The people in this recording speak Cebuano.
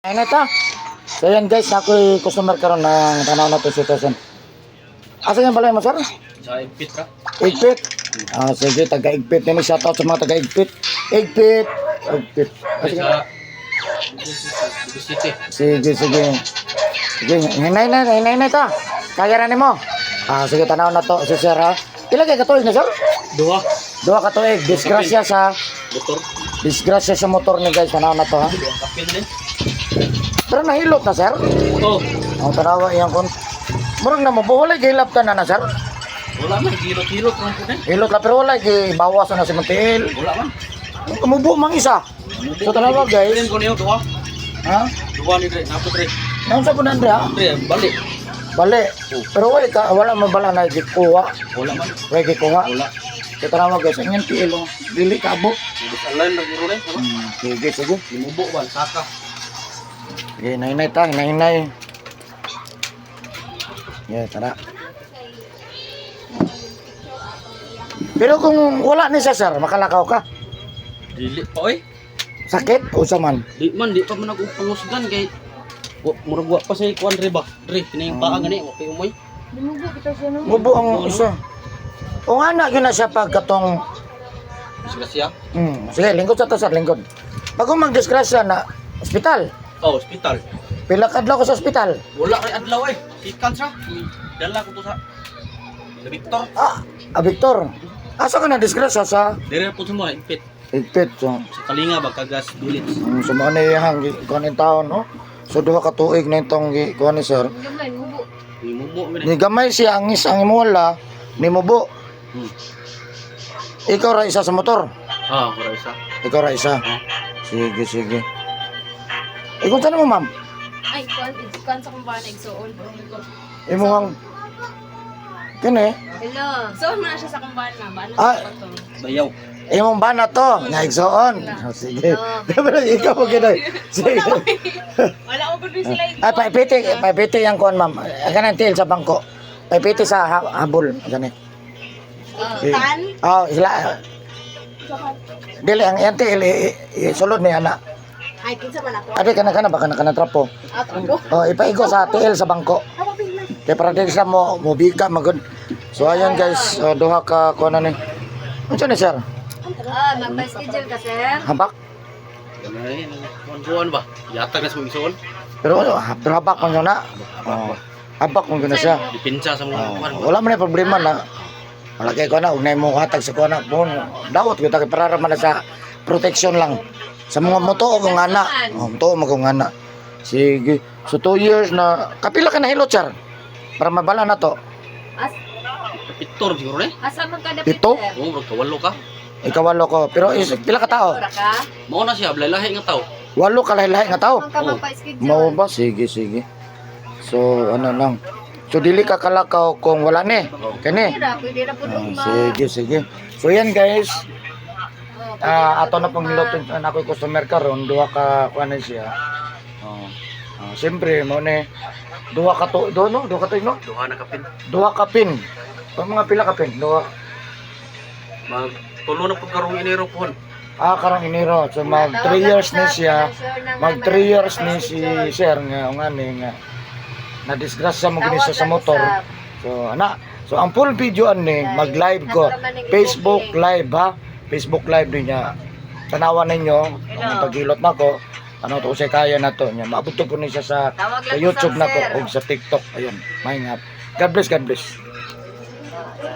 Ayun na ito. So yan guys, ako'y customer karon ng tanaw na to situation. Asa yung balay mo, sir? Sa ipit ka? Igpit. Ah, sige, taga-igpit. Nini, shoutout sa mga taga-igpit. Igpit. Igpit. Ah, sige. Sa Cebu City. Sige, sige. Sige, hinay na, hinay na ito. Kaya na nimo. Ah, sige, tanaw na to. Si sir, ha? Pila kay katuig na, sir? Duha. Duha ka tuig. Disgrasya sa Motor. Disgrasya sa motor ni guys. Tanaw na to, ha? Duha kapil din. Pero nahilot na, sir. Oh, Ang tanawa iyang kon. Murag na mo, wala gihilap ka na na, sir. Wala man hilot-hilot man po din. Hilot na pero wala gibawas na si Montiel. Wala man. Umubo mang isa. So tanawa, guys. Din ko niyo duha. Ha? Duha ni dre, napo dre. Naunsa po na, Andrea? Dre, balik. Bali. Pero wala ka wala man bala na gikuha. Wala man. Wala gikuha. Wala. So tanawa guys, ang iyang tiil oh. Dili kaabot. Align na guro rin. Sige, sige. Limubo ba saka. Sige, hinay ta, hinay. Yeah, tara. Pero kung wala ni siya, sir, makalakaw ka. Dili pa oy. Sakit o sa man? Di man di pa man ako pangusgan kay wa murag wa pa say kuan dre ba. Dre kini yung paa gani wa kay umoy. Lumubo kita siya, no? Mubo ang isa. O nga na, yun na siya pag katong. Disgrasya. Sige, lingkod sa to, sir, lingkod. Pag mag-disgrasya na, ospital. Oh, hospital. Pila ka adlaw ka sa ospital? Wala kay adlaw eh. Sikan sa. Dala ko to sa Victor. Ah, ah, Victor. Asa ka na disgrasya sa Dire po sa mga impit. Higpit. So, Sa Kalinga ba kagas Dulits. So mga niyahang kuan in taon, no? So duha ka tuig na itong kuan ni sir. Gamay, mubo. Limubo man eh. Ni gamay siya ang is ang imula ni mubo. Ikaw ra isa sa motor. Ah, kura isa. Ikaw ra isa. Ah. Sige, sige. Ikaw saan mo, ma'am? Ay, kuan, kuan sa kong bana, igsuon. Imuhang kini. Hello. Suon man na siya sa kong bana. Bana Ah. sa to. Bayaw. Imong bana to, nga igsoon. Oh, sige. Pero ikaw mo ginoy. Sige. Wala ko kundi sila. Ay, paipiti, paipiti yung kuan, ma'am. Ay, kanang tiil sa bangko. Paipiti sa habol. Gani. Tan? Oh, sila. Dili ang iyang tiil, isulod ni ana. Ay, kinsa man ako? Adi kana kana baka na kana trapo. Ato ko. Oh, ipaigo sa tiil sa bangko. Ako pila. Kay para dili sila mo mobika magud. So ayan guys, oh, duha ka kuan na ni. Unsa ni, sir? Ah, magpa-schedule ka, sir? Habak? Ganay, kuan ba? Yatag na sa mga isuon. Pero ano, pero habak man yun na. Oh, habak man yun na siya. Dipinsa sa mga Oh, kuan. wala man na problema na. Wala kay kuan na ugnay mo hatag sa kuan na. Bon, dawat gyud ta kay para man na sa protection lang. Sa mga moto o kung ana. Oh, moto mo kung ana. Sige. So 2 years na kapila ka na hilot, sir? Para mabala na to. As, Pitor siguro eh. asa man ka dapit, Pito? sir? Oh, murag kawalo ka. Ikawalo ko. Pero is, pila ka tao? Ora ka? Mao na siya, lahi nga tao. Walo ka lahi-lahi nga tao. Man ka magpa-schedule. Mao ba? Sige, sige. So, ano lang. So, dili ka kalakaw kung wala ni. Kani. Pwede ra, pwede ra po Ah, ugma. sige, sige. So, yan guys. Oh, pwede Ah, ra ato po na pong ugma. hiloton na ako'y customer karon, duha ka kuan na siya. Oh. Ah, siyempre mo ni duha ka to, do no, duha ka to no? Duha na kapin. Duha ka pin. Pa mga pila ka pin? Duha. Mag tulo na pud karong Enero pohon. Ah, karong Enero. So mag Tawag 3 lang years sa ni siya. sure na nga Mag may 3 years ni si magpa-schedule. sir nga nga ni nga na disgrasya mo gini Tawag siya sa lang motor. sa- So ana, so ang full video ani mag live ko. Facebook live ha. Facebook live din niya. Tanawan ninyo ang paghilot nako. Ano to usay kaya na to niya. Maabot to po ni siya Tawag sa lang YouTube sa nako sir. og sa TikTok. Ayun, may nga. God bless, God bless.